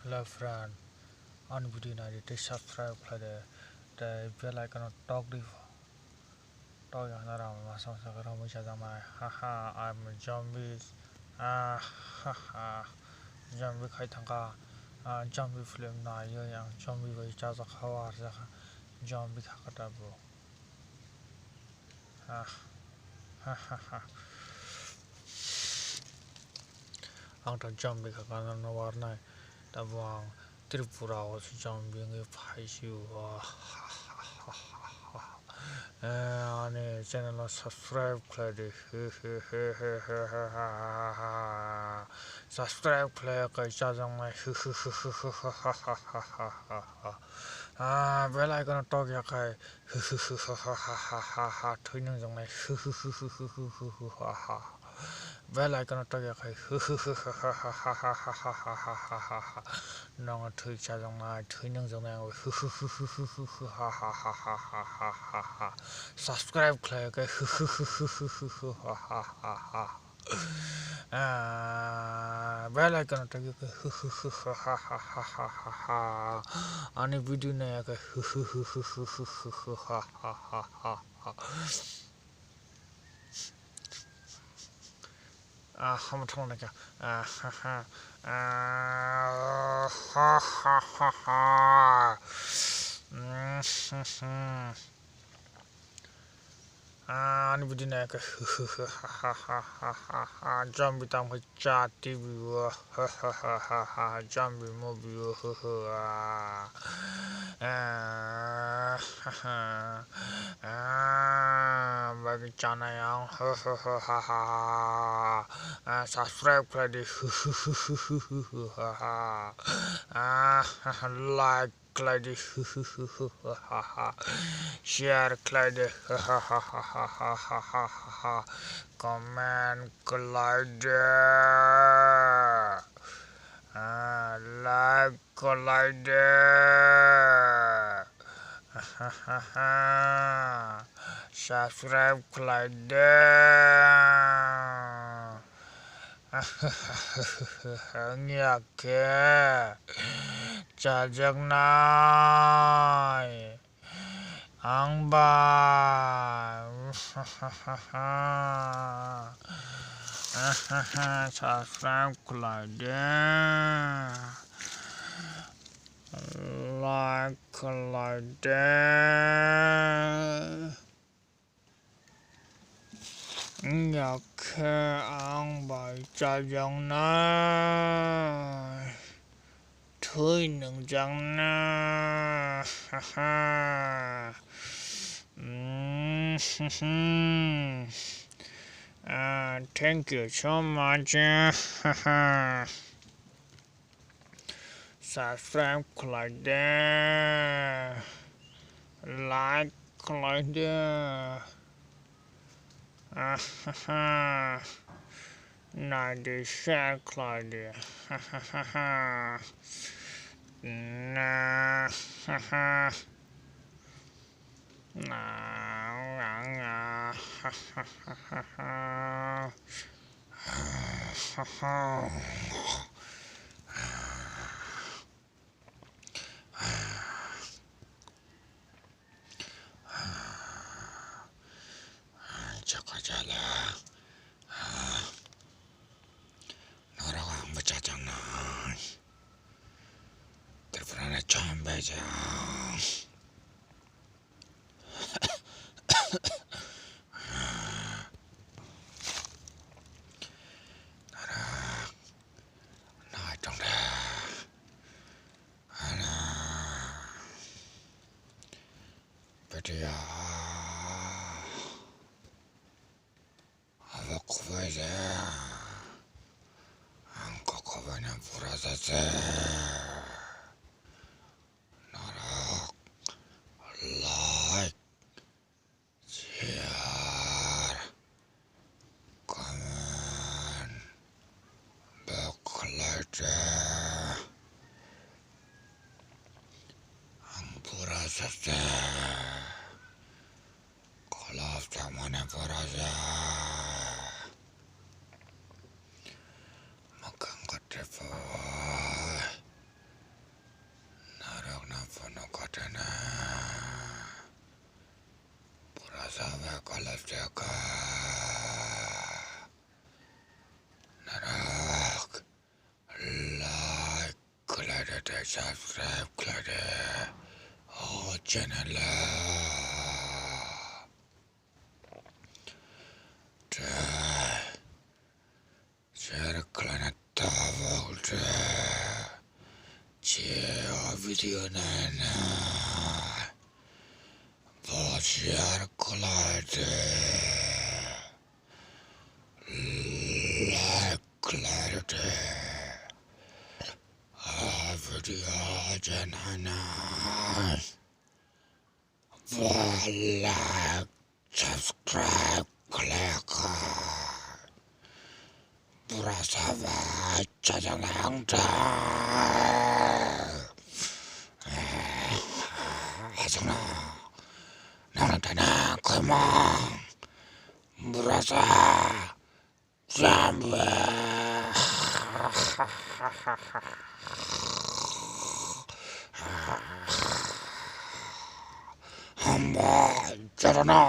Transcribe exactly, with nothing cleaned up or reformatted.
Hello friend, ani video nai di tei subscribe khlai di tei bell icon o tok di. Tok ya na ram ma sam sa ram cha jang nai. Haha, I'm a zombie. Ah, haha. Zombie khai thangka. Ah, zombie film nai yo yang zombie bai cha ja kha war ja kha. Zombie kha kata bo. Ah. Hahaha. Ang ta zombie kha kana no war nai. Tabo ang Tripura o zombie wngwi phai si o. Eh, ani channel o subscribe khlai di. Subscribe khlai kai cha jang nai. Ah, bell icon o tok ya kai. Thwi nang jang nai. Bell icon o tok ya khai. Nong thwi cha jang nai, thwi nang jang nai. Subscribe khlai kai. Ah, bell icon o tagwi khe ani video nai khe. Ah, hamo thang nai khe. Ah, ha, ha. Ah, ha, ha, ha, ha. Mm, hmm, hmm. Ah, ani video nai khe. Zombie tamo khe cha T V o. Zombie movie o. Ah, bagwi chanai ang. Ah, subscribe khlai di. Ah, like khlai di. Share khlai di. Comment khlai di. Ah, like khlai di. Subscribe khlai di. Wngya khe chajaknai ang bai. Subscribe khlai di. Like khlai di. Wngya khe ang bai chajaknai thwi nungjaknai. Ah, thank you so much. Subscribe khlai di, like khlai di. Nai di, share khlai di. Na. Chakajala. Norok ang bwchajaknai. Tripura ni chom bejang. Norok nai tong de. Ana. Petia. Abo kubai de. Ang kok kubai na pura jase. Norok like, share, comment, bokhlaite. Ang pura jase. Kolop chamane pura ja. Makang katre pawai. Tana. Pura sabai kala teka. Narak. Like khlai de, subscribe khlai de. O channel. Share khlaina tabuk de. Je o video naina. Bo share khlai de. Like khlai de. O video je naina. Like, subscribe khlai kha. Pura sabai chajaknai ang ta. Aswkno nang tana khaimang. Pura sa. Jambe. Hamba jarana.